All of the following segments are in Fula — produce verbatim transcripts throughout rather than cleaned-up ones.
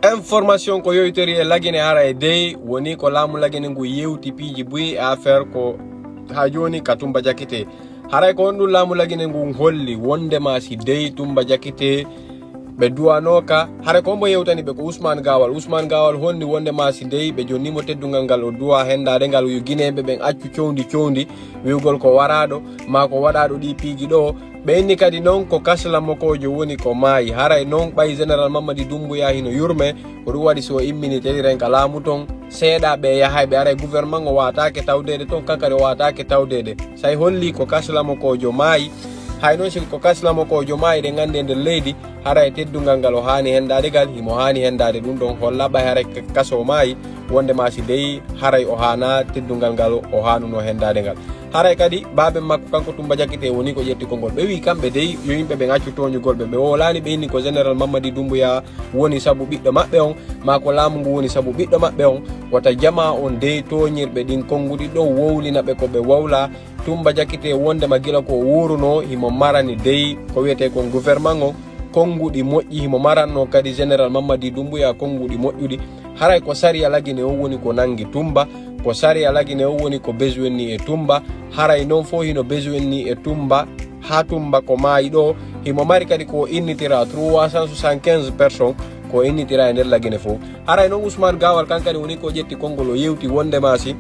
Information ko yowitori e Lagine, haray dey woni ko laamu Lagine ngu yewti piiji buy e affaire ko haa jooni ka Tumba Jakite. Haray ko honɗum laamu Lagine ngun holli wondema si dey Tumba Jakite ɓe duwanooka? Haray ko hombo yewtani ɓe? Ko Ousmane Gawal. Ousmane Gawal holli wondema si dey ɓe jonnimo teddungal ngal o duwa hendaade ngal, yo Gineeɓe ɓen accu cowndi cowndi wi'ugol ko waraaɗo maa ko waɗaaɗo ɗi piiji ɗo. Ɓe inni kadi non ko Kasla Mokojo woni ko maayi. Haray non ɓay Général Mamadi Doumbouya hino yurme, ko ɗum waɗi si o immini teliren ka laamu ton, seeɗa ɓe yahay ɓe aray gouvernement o waataake tawdeede ton, kan kadi o waataake tawdeede. Say holli ko Kasla Mokojo maayi. Hay non si ko Kasla Mokojo maayi, ɗen anndi e nder leydi, haray teddungal ngal o haani hendaade ngal, himo haani hendaade ɗum ɗon, holla ɓay haray ka-, kaso o maayi, wondema si dey haray o haana teddungal ngal o haanuno hendaade ngal. Haray kadi baaben makko kanko Tumba Jakite woni ko ƴetti konngol. Ɓe wi'i kamɓe dey yo yimɓe ɓen accu tooñugol ɓe. Ɓe wowlaani, ɓe inni ko Général Mamadi Doumbouya woni sabu ɓiɗɗo maɓɓe on, maa ko laamu ngu woni sabu ɓiɗɗo maɓɓe on. Wota jamaa on dey tooñirɓe ɗin konnguɗi ɗo wowlina ɓe ko ɓe wowla. Tumba Jakite wondema gila ko o wuuruno himo marani dey ko wiyetee kon gouvernement on, konnguɗi moƴƴi, himo maranno kadi Général Mamadi Doumbouya konnguɗi moƴƴuɗi. Haray ko sariya Lagine on woni ko nangi Tumba, ko sariya Lagine on woni ko besoin ni e Tumba. Haray non fof hino besoin ni e Tumba, haa Tumba ko maayi ɗo, himo mari kadi ko innitira trois cent soixante-quinze personnes ko innitira e nder Lagine fof. Haray non Ousmane Gawal kan kadi woni ko ƴetti konngol o yewti wondema si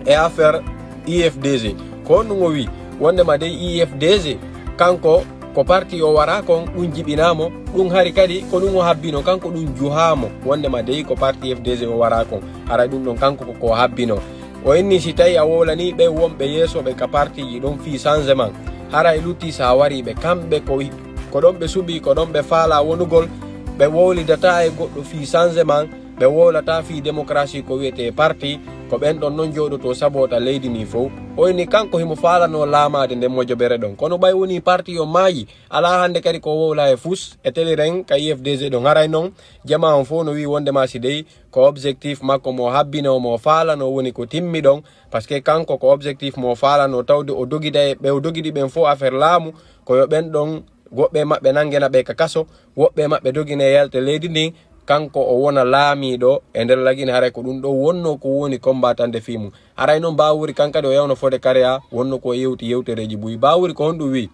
e affaire I F D G. Ko honɗum o wi? Wondema dey I F D G kanko ko parti o wara kon, ɗum jibinamo, ɗum hari kadi ko ɗum o habbino, kanko ɗum juhamo, wondema dey ko parti I F D G o wara kon. Haray ɗum ɗon kanko ko, ko habbino. O inni si tawi a wowlani ɓe wonɓe yeeso ɓe ka partiji ɗon fii changement, haray lutti sa wari ɓe kamɓe ko, ko ɗon ɓe suɓi, ko ɗon ɓe faala wonugol, ɓe wowlidata e goɗɗo fii changement, ɓe wowlata fii démocratie ko wiyetee parti, ko ɓen ɗon non jooɗoto sabota leydi ni fow. O inni kanko himo faalano laamaade nden mojobere ɗon. Kono ɓay woni parti o maayi, alaa hannde kadi ko wowla e fus, e teliren ka I F D G ɗon. Haray non, jamaa on fow no wi'i wondema si dey ko objectif makko mo habbino, mo faalano woni ko timmi ɗon. Parce que kanko ko objectif mo faalano tawde o dogida e ɓe o dogidi ɓen fow affaire laamu, ko yo ɓen ɗon woɓɓe e maɓɓe nangena ɓe ka kaso, woɓɓe e maɓɓe dogine yalte leydi ndin. Kanko o wona laamiiɗo e nder Lagine, haray ko ɗum ɗo wonno ko woni combatande fii mum. Haray non Bawuri kan kadi o yawno fode kariya, wonno ko yewti yewtereeji buy. Bawuri ko honɗum wi?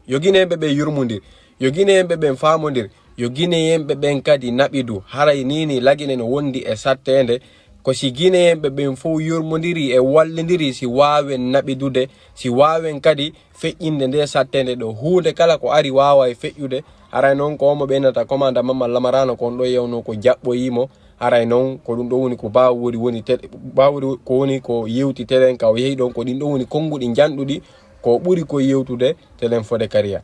Yo Gineeɓe ɓen yurmondir, yo Gineeɓe ɓen faamondir, yo Gineeɓe ɓen kadi naɓidu. Haray nii nii Lagine no wondi e satteende, ko si Gineeɓe ɓen fow yurmondirii e wallindirii, si waawen naɓidude, si waawen kadi feƴƴinde nde satteende ɗo. Huunde kala ko ari waaway feƴƴude. Haray non ko omo ɓeynata commandant Mamman Lamarana kon ɗo yewno ko jaɓɓoyii mo. Haray non ko ɗum ɗo woni ko Bawuri woni te-, Bawuri ko woni ko yewti telen ka o yehi ɗon, ko ɗin ɗo woni konnguɗi njanɗuɗi ko ɓuri ko yewtude telen fode kariya.